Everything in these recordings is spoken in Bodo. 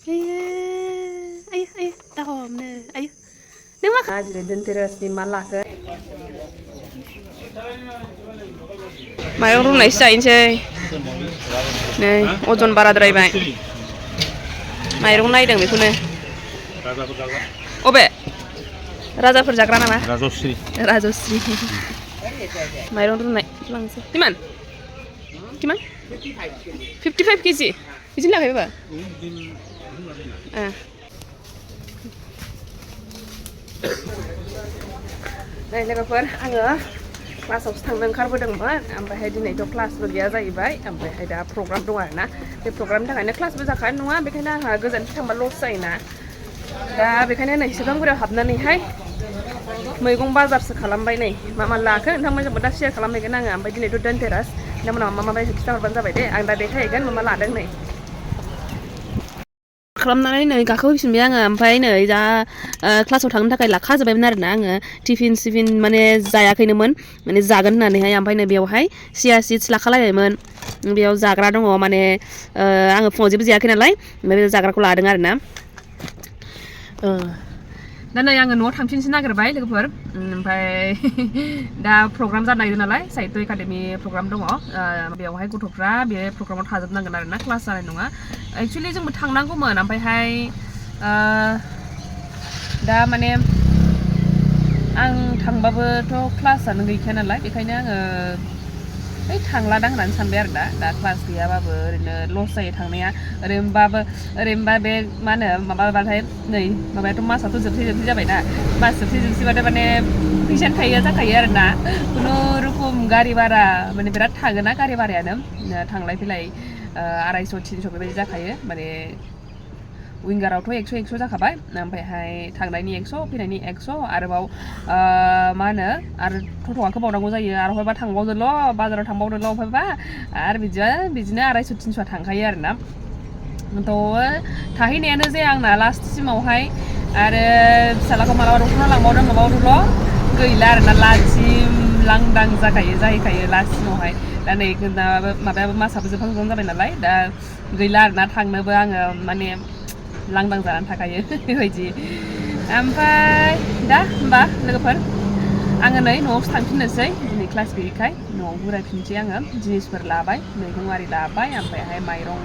Ayo, dah homne. Ayo. Neng mak. Jadi Dhanteras di Malak. Mayrung runai sainसै. नै अजन बाराद्रायबाय. माइरं नायदों बेखौनो. अबे? राजाफोर जाग्रा नामा? राजश्री. माइरं रुनाय लांसै. किमान? 55 केजि. बिदिनो लाखायो बाबा? नै लोगोफोर आङो क्लासावसो थांनो ओंखारबोदोंमोन ओमफ्राय दिनैथ' क्लासबो गैया जाहैबाय ओमफ्राय दा प्रग्राम दं आरोना बे प्रग्रामनि थाखायनो क्लासबो जाखानाय नङा बेखायनो आंहा गोजानथिं थांबा लस जायोना दा बेखायनो नै सेरफांगुरियाव हाबनानैहाय मैगं बाजारसो खालामबाय नै मा लाखो नोंथांमोनजोंबो दा शेयार खालामहैगोन आङो ओमफ्राय दिनैथ' धनतेरास नोंथांमोनहा मा बायदि खिन्थाहरबानो जाबाय दे आं दा देखायहैगोन मा लादों नै खालामनानै नै गाखोफैफिनबाय आङो ओमफ्राय नै दा क्लासाव थांनो थाखाय लाखाजोब्बायमोन आरोना आङो टिफिन माने जायाखैनोमोन माने जागोन होननानैहाय ओमफ्राय नै बेयावहाय चिया सिड्स लाखालायबायमोन बेयाव जाग्रा दङ माने आङो फुङाव जेबो जायाखै नालाय ओमफ्राय बे जाग्राखौ लादों आरोना दा नै आङो न'आव थांफिननोसो नागिरबाय लोगोफोर ओमफ्राय दा प्रग्राम जानो नागिरदों नालाय साहित्य एकाडेमि प्रग्राम दङ बेयावहाय गथ'फ्रा बे प्रग्रामाव थाजोबनांगोन आरोना क्लास जानाय नङा एक्सुवेलि जोंबो थांनांगौमोन ओमफ्रायहाय दा माने आं थांबाबोथ' क्लासआनो गैखाया नालाय बेखायनो आङो ओइ थांलादां होननानै सानबाय आरो दा क्लास गैयाबाबो ओरैनो लस जायो थांनाया ओरैनोबा बे मा होनो माबाबाथाय नै माबायाथ' मासाथ' जोबसै जाबायना मास जोबसैबाथाय माने फैसायानो थायो जाखायो आरोना खुनुरुखुम गारि भारा माने बिराद थाङोना गारि भारायानो थांलाय फैलाय 250-300 बेबायदि जाखायो माने विंगारावथ' 100 जाखाबाय ओमफ्रायहाय थांनायनि 100 फैनायनि 100 आरोबाव मा होनो आरो टट'आखौ बावनांगौ जायो आरो हयबा थांबावदोल' बाजाराव थांबावदोल' हयबा आरो बिदिनो 250-300 थांखायो आरोना थ' थाहैनायानो जाया आंना लास्टसिमावहाय आरो फिसालाखौ मालाबा दख'ना लांबावदोल' गैला आरोना लासिम लांदां जाहैखायो लास्टसिमावहाय दा नै माबायाबो मासाबो जोबहां जाबाय नालाय दा गैला आरोना थांनोबो आङो माने लांदां जानानै थाखायो बेबायदि ओमफ्राय दा होमबा लोगोफोर आङो नै न'आवसो थांफिननोसै दिनै क्लास गैयैखाय न'आव बोरायफिनसै आङो जिनिसफोर लाबाय मैगं आरि लाबाय ओमफ्रायहाय माइरं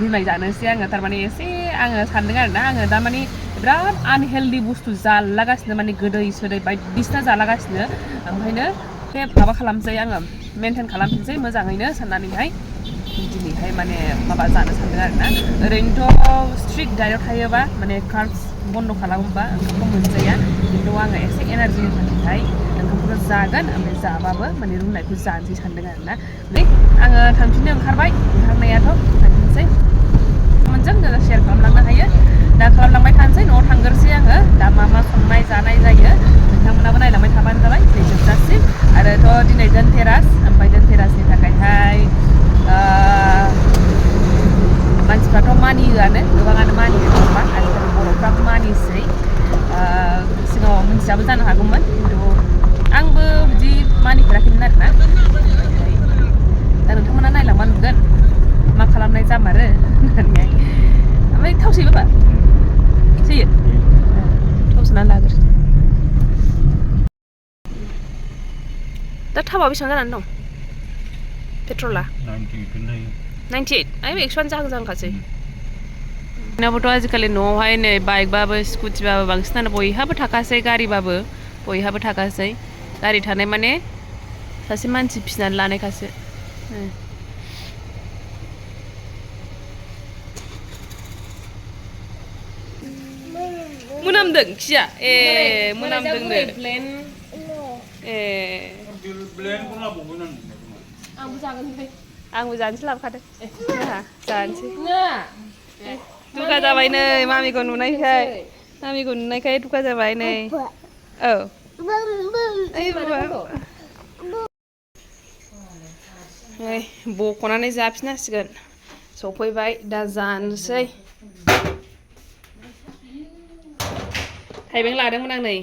रुनाय जानोसै आङो थारमाने एसे आङो सानदों आरोना आङो दा माने बिराद आनहेल्दि बुस्थु जालागासिनो माने गोदै सोदै बायदिसिना जालागासिनो ओंखायनो बे माबा खालामसै आङो मेनटेन खालामफिनसै मोजाङैनो साननानैहाय दिनैहाय माने माबा जानो सानदों आरोना ओरैनोथ' स्ट्रिक्ट डाइटआव थायोबा माने कार्बस बन्द' खालामोबा ओंखामखौ मोनजाया खिन्थु आङो एसे एनारजिनि थाखायहाय ओंखामखौ जागोन ओमफ्राय जाबाबो माने रुनायखौ जानोसै सानदों आरोना नै आङो थांफिननो ओंखारबाय ओंखारनायाथ' थांफिनसै मोनजों जोङो शेयार खालामलांनो हायो दा खालामलांबाय थानोसै न'आव थांग्रोसै आङो दा मा संनाय जानाय जायो नोंथांमोनाबो नायलांबाय थाबानो जाबाय दिनै जोबजासिम आरोथ' दिनै धनतेरास ओमफ्राय धनतेरासनि थाखायहाय मानसिफ्राथ' मानियोआनो गोबाङानो मानियो नङा होमबा आजिखालि बर'फ्राबो मानिसै सिगाङाव मिथियाबो जानो हागौमोन खिन्थु आंबो बिदि मानिफेराखैमोन आरोना ओमफ्राय दा नोंथांमोना नायलांबा नुगोन मा खालामनाय जामारो होननानैहाय ओमफ्राय थाव सोयो बाबा सोयो थाव सोनानै लाग्रो दा थावआ बेसेबां जानानै दं पेट्रला 98 आयौ 100आनो जाहांखासै बयनाबोथ' आजिखालि न'आवहाय नै बाइकबाबो स्कुटिबाबो बांसिनानो बयहाबो थाखासै गारिबाबो बयहाबो थाखासै गारि थानाय माने सासे मानसि फिसिनानै लानायखासो मोनामदों खिया मोनामदोंनो आंबो जानोसै लाबोखादों जानोसै दुगा जाबाय नै मामिखौ नुनायखाय दुगा जाबाय नै औ बख'नानै जाफिननांसिगोन सफैबाय दा जानोसै थाइबें लादोंमोन आं नै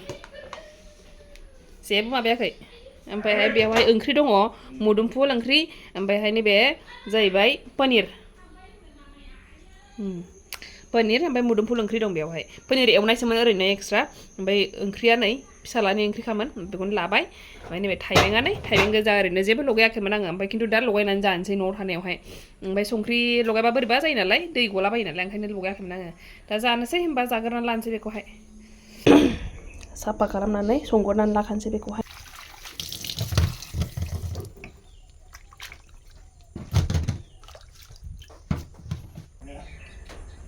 जेबो माबायाखै ओमफ्रायहाय बेवहाय ओंख्रि दङ मोदुमफुल ओंख्रि ओमफ्रायहाय नैबे जाहैबाय पनिर पनीर ओमफ्राय मुदुमफुल ओंख्रि दं बेवहाय पनीर एवनायसोमोन ओरैनो एक्सट्रा ओमफ्राय ओंख्रिया नै फिसालानि ओंख्रिखामोन बेखौनो लाबाय ओमफ्राय नैबे थाइबें गोजा ओरैनो जेबो लगायाखैमोन आङो ओमफ्राय खिन्थु दा लगायनानै जानोसै न'आव थानायावहाय ओमफ्राय संख्रि लगायबा बोरैबा जायो नालाय दै गलाबायो नालाय ओंखायनो लगायाखैमोन आङो दा जानोसै होमबा जाग्रोनानै लानोसै बेखौहाय साफा खालामनानै संग्रोनानै लाखानोसै बेखौहाय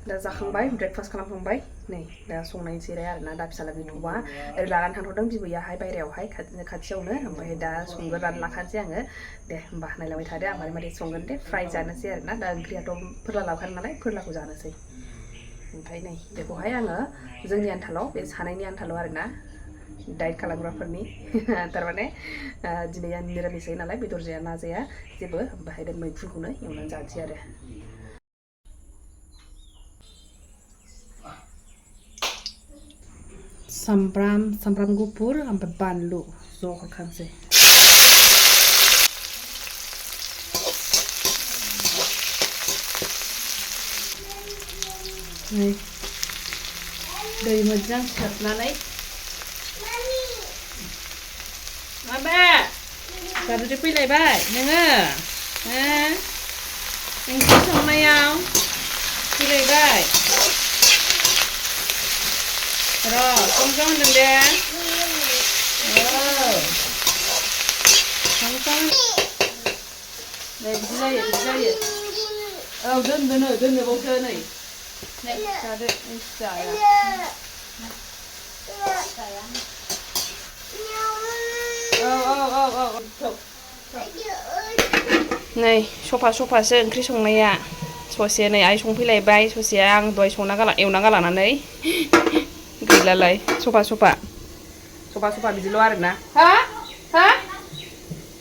दा जाखांबाय ब्रेकफास्ट खालामखांबाय नै दा संनायसै आरोना दा फिसाला गैथ'वा ओरै लानानै थांथ'दों बिबैयाहाय बायहेरायावहाय खाथियावनो ओमफ्राय दा संग्रोनानै लाखानोसै आङो दे होमबा नायलांबाय थादो आं मारै संगोन दे फ्राय जानोसै आरोना दा ओंख्रियाथ' फोरला लाबोखादों नालाय फोरलाखौ जानोसै ओमफ्राय नै बेखौहाय आङो जोंनि आन्थाल' बे सानैनि आन्थाल' आरोना डाइट खालामग्राफोरनि थारमाने दिनै आं निरामिस जायो नालाय बेदर जाया ना जाया जेबो ओमफ्राय दा मैखुनखौनो एवनानै जानोसै आरो सामब्राम गुफुर ओमफ्राय बानलु ज' हरखानोसै नै दै मोजां सेबनानै माबा दादुदि फैलायबाय नोङो ओंख्रि संनायाव फैलायबाय र' संसं होनदों दे संसं दे बिदि जायो औ दोननोबावसो नै जादो जाया नै सफासो ओंख्रि संनाया ससे नै आइ संफैलायबाय ससेया आं दहाय एवना गालांनानै गैलालाय सफा बिदिल' आरोना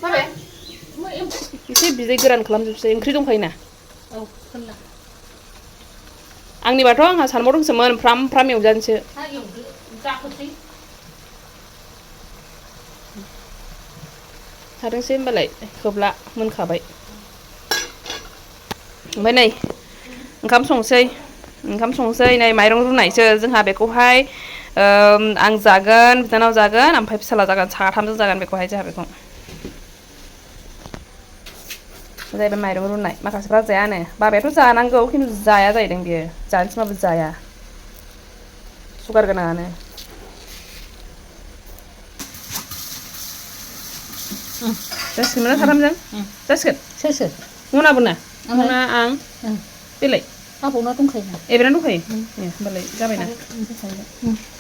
माबे एसे बिदै गोरान खालामजोबसै ओंख्रि दंखायोना आंनिबाथ' आंहा सानबावदोंसोमोन फ्राम एवजानोसो थादोंसै होमबालाय खोबला मोनखाबाय ओमफ्राय नै ओंखाम संसै नै माइरं रुनायसो जोंहा बेखौहाय आं जागोन बिनानाव जागोन ओमफ्राय फिसाला जागोन साथामजों जागोन बेखौहाय जोंहा बेखौ जाहैबाय माइरं रुनाय माखासेफ्रा जायानो बाबायाथ' जानांगौ खिन्थु जाया जाहैदों बियो जानो थिनबाबो जाया सुगार गोनाङानो जासिगोन ना साथामजों जासिगोन सोर मनाबो ना मना आं बेलाय आबौना दंखायो एब्रानो दंखायो होमबालाय जाबायना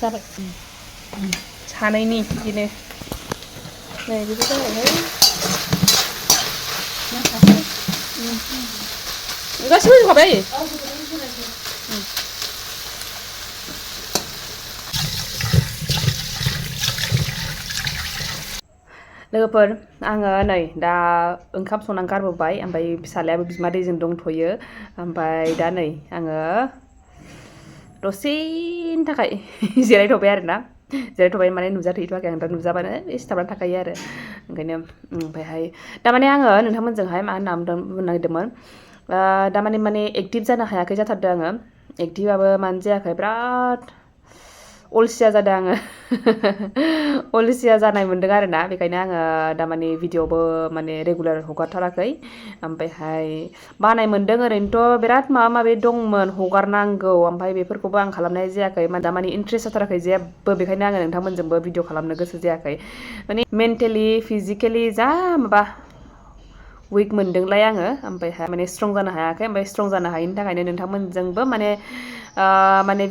जाबाय सानैनि बिदिनो नै बेबो जाबायहाय गासिबो होजोबखाबाय लोगोफोर आङो नै दा ओंखाम संनानै गारबोबाय ओमफ्राय फिसालायाबो बिमा दैजों दंथ'यो ओमफ्राय दा नै आङो दसेनि थाखाय जिरायथ'बाय आरोना माने नुजाथ'हैथ'वाखै आं दा नुजाबानो सिथाबनानै थाखायो आरो ओंखायनो ओमफ्रायहाय दामाने आङो नोंथांमोनजोंहाय मा होनना बुंनो नागिरदोंमोन दामाने एक्टिभ जानो हायाखै जाथारदों आङो एक्टिभआबो मानो जायाखै बिराद अलसिया जादों आङो अलसिया जानाय मोन्दों आरोना बेखायनो आङो दामाने भिडिअबो माने रेगुलार हगारथाराखै ओमफ्रायहाय बानाय मोन्दों ओरैनोथ' बिराद माबा माबि दंमोन हगारनांगौ ओमफ्राय बेफोरखौबो आं खालामनाय जायाखै दामाने इन्ट्रेस्ट जाथाराखै जेबो बेखायनो आङो नोंथांमोनजोंबो भिडिअ खालामनो गोसो जायाखै माने मेन्टेलि फिजिकेलि जा माबा उइक मोन्दोंलाय आङो ओमफ्रायहाय माने स्ट्रं जानो हायाखै ओमफ्राय स्ट्रं जानो हायिनि थाखायनो नोंथांमोनजोंबो माने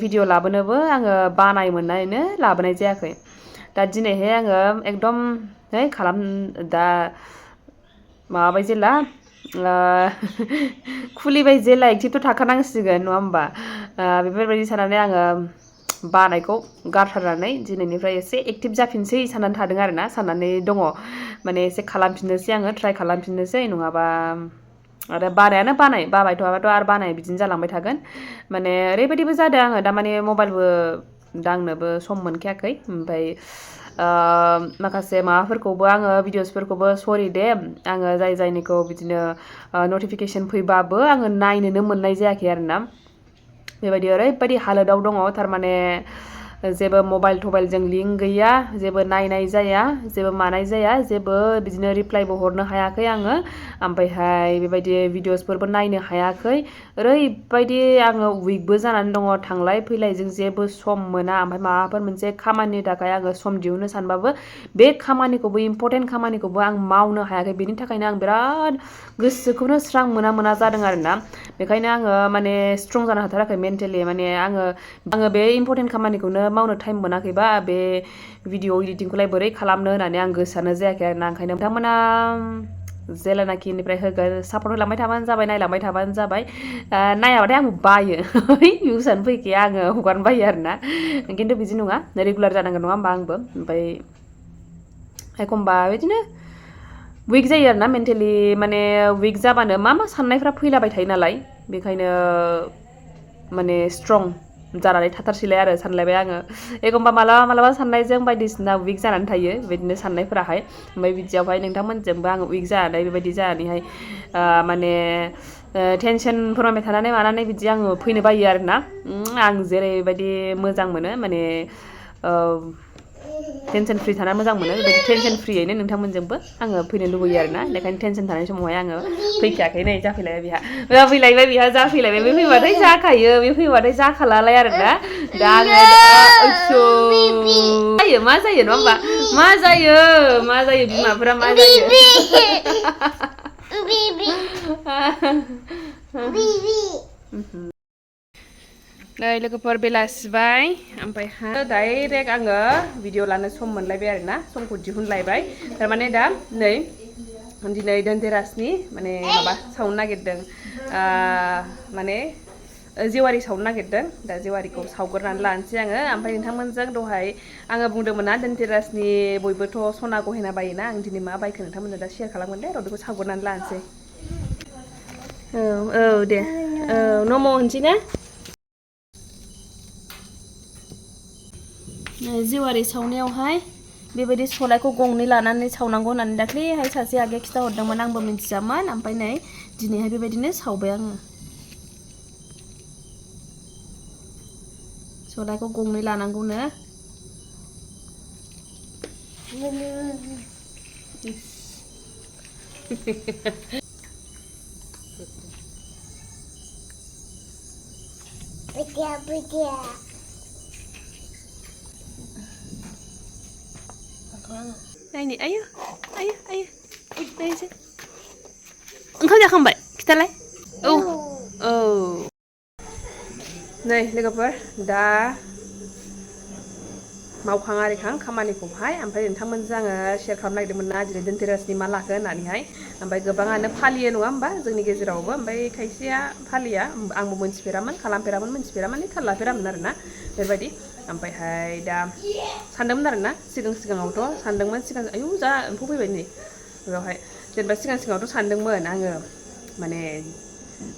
भिडिअ लाबोनोबो आङो बानाय मोननानैनो लाबोनाय जायाखै दा दिनैहाय आङो एकदम दा माबाबाय जेला खुलिबाय जेला एक्टिभथ' थाखानांसिगोन नङा होमबा बेफोरबायदि साननानै आङो बानायखौ गारथारनानै दिनैनिफ्राय एसे एक्टिभ जाफिनसै साननानै थादों आरोना साननानै दङ माने एसे खालामफिननोसै आङो ट्राइ खालामफिननोसै नङाबा आरो बानायानो बाबाय थाबाथ' आरो बानाय बिदिनो जालांबाय थागोन माने ओरैबायदिबो जादों आङो दामाने मबाइलबो दांनोबो सम मोनखायाखै ओमफ्राय माखासे माबाफोरखौबो आङो भिडिअसफोरखौबो सरि दे आङो जायनिखौ बिदिनो नटिफिकेसन फैबाबो आङो नायनोनो मोननाय जायाखै आरोना बेबायदि ओरैबायदि हालोदाव दङ थारमाने जेबो मबाइल थबाइलजों लिंक गैया जेबो नायनाय जाया जेबो मानाय जाया जेबो बिदिनो रिप्लाइबो हरनो हायाखै आङो ओमफ्रायहाय बेबायदि भिडिअसफोरबो नायनो हायाखै ओरैबायदि आङो उइकबो जानानै दङ थांलाय फैलायजों जेबो सम मोना ओमफ्राय माबाफोर मोनसे खामानिनि थाखाय आङो सम दिहुननो सानबाबो बे खामानिखौबो इम्परटेन्ट खामानिखौबो आं मावनो हायाखै बेनि थाखायनो आं बिराद गोसोखौनो स्रां मोना जादों आरोना बेखायनो आङो माने स्ट्रं जानो हाथाराखै मेन्टेलि माने आङो बे इम्परटेन्ट खामानिखौनो मावनो टाइम मोनाखैबा बे भिडिअ एडिटिंखौलाय बोरै खालामनो होननानै आं गोसोआनो जायाखै आरोना ओंखायनो नोंथांमोना जेलानाखिनिफ्राय होगोन सापर्ट होलांबाय थाबानो जाबाय नायलांबाय थाबानो जाबाय नायाबाथाय आं बायो भिउसानो फैखाया आङो हगारनो बायो आरोना खिन्थु बिदि नङा रेगुलार जानांगोन नङा होमबा आंबो ओमफ्राय एखमबा बिदिनो उइक जायो आरोना मेन्टेलि माने उइक जाबानो मा साननायफ्रा फैलाबाय थायो नालाय बेखायनो माने स्ट्रं जानानै थाथारसैलाय आरो सानलायबाय आङो एखमबा मालाबा साननायजों बायदिसिना उइक जानानै थायो बेबायदिनो साननायफोराहाय ओमफ्राय बिदियावहाय नोंथांमोनजोंबो आङो उइक जानानै बेबायदि जानानैहाय माने टेनसन फोरमायबाय थानानै मानानै बिदि आङो फैनो बायो आरोना आं जेरैबायदि मोजां मोनो माने टेनसन फ्रि थाना मोजां मोनो बेबायदि टेनसन फ्रियैनो नोंथांमोनजोंबो आङो फैनो लुबैयो आरोना बेखायनो टेनसन थानाय समावहाय आङो फैखायाखै नै जाफैलायबाय बिहा जाफैलायबाय बिहा जाफैलायबाय बे फैबाथाय जाखायो बे फैबाथाय जाखालालाय आरोना दा आङो जायो मा जायो नङा होमबा मा जायो बिमाफोरा मा जायो नै लोगोफोर बेलासिबाय ओमफ्राय डाइरेक्ट आङो भिडिअ लानो सम मोनलायबाय आरोना समखौ दिहुनलायबाय थारमाने दा नै दिनै धनतेरासनि माने माबा सावनो नागिरदों माने जेवारि सावनो नागिरदों दा जेवारिखौ सावग्रोनानै लानोसै आङो ओमफ्राय नोंथांमोनजों दहाय आङो बुंदोंमोन ना धनतेरासनि बयबोथ' सना गहेना बायोना आं दिनै मा बायखो नोंथांमोननो दा शेयार खालामगोन दे र' बेखौ सावग्रोनानै लानोसै औ दे औ नम' होनसै ना जेवारि सावनायावहाय बेबायदि सलायखौ गंनै लानानै सावनांगौ होननानै दाख्लैहाय सासे आगैया खिन्थाहरदोंमोन आंबो मिन्थियामोन ओमफ्राय नै दिनैहाय बेबायदिनो सावबाय आङो सलायखौ गंनै लानांगौनो नायनि आयो नायसै ओंखाम जाखांबाय खिथालाय औ नै लोगोफोर दा मावखां आरिखां खामानिखौहाय ओमफ्राय नोंथांमोनजों आङो शेयार खालामनो नागिरदोंमोन ना दिनै धनतेरासनि मा लाखो होननानैहाय ओमफ्राय गोबाङानो फालियो नङा होमबा जोंनि गेजेरावबो ओमफ्राय खायसेया फालिया आंबो मोनथिफेरामोन माने थाल लाफेरामोन आरोना बेबायदि ओमफ्रायहाय दा सानदोंमोन आरोना सिगाङावथ' सानदोंमोन आयौ जा एम्फौ फैबाय नै बेयावहाय जेनेबा सिगाङावथ' सानदोंमोन आङो माने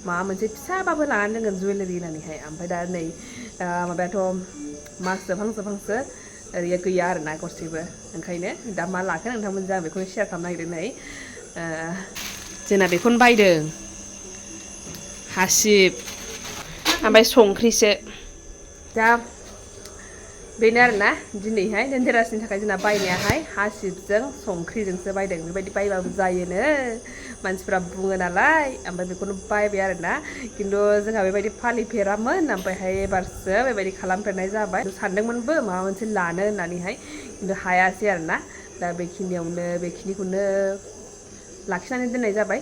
माबा मोनसे फिसाबाबो लानानै दोनगोन जुवेलारि होननानैहाय ओमफ्राय दा नै माबायाथ' मास जोबहांसो ओरैया गैया आरोना गरसेबो ओंखायनो दा मा लाखो नोंथांमोनजों आं बेखौनो शेयार खालामनो नागिरदों नै जोंना बेखौनो बायदों हासिब ओमफ्राय संख्रिसो दा बेनो आरोना दिनैहाय धनतेरासनि थाखाय जोंना बायनायाहाय हासिबजों संख्रिजोंसो बायदों बेबायदि बायबाबो जायोनो मानसिफ्रा बुङो नालाय ओमफ्राय बेखौनो बायबाय आरोना खिन्थु जोंहा बेबायदि फालिफेरामोन ओमफ्रायहाय एबारसो बेबायदि खालामफेरनाय जाबाय सानदोंमोनबो माबा मोनसे लानो होननानैहाय खिन्थु हायासै आरोना दा बेखिनिखौनो लाखिनानै दोननाय जाबाय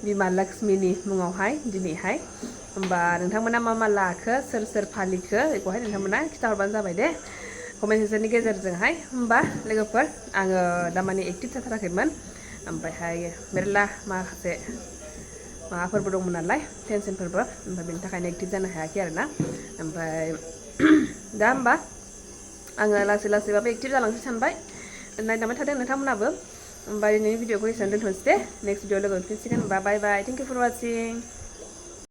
बिमा लक्ष्मीनि मुङावहाय दिनैहाय होमबा नोंथांमोना मा लाखो सोर फालिखो बेखौहाय नोंथांमोना खिन्थाहरबानो जाबाय दे कमेन्ट सेक्सननि गेजेरजोंहाय होमबा लोगोफोर आङो दामानि एक्टिभ जाथाराखैमोन ओमफ्रायहाय मेरला माखासे माबाफोरबो दंमोन नालाय टेनसनफोरबो ओमफ्राय बेनि थाखायनो एक्टिभ जानो हायाखै आरोना ओमफ्राय दा होमबा आङो लासैबाबो एक्टिभ जालांसै सानबाय नायलांबाय थादों नोंथांमोनाबो होमबा दिनैनि भिडिअखौ एसेयावनो दोनथ'नोसै दे नेक्स्ट भिडिअ लोगो मोनफिनसिगोन होमबा बाय थेंक इउ फर वाचिं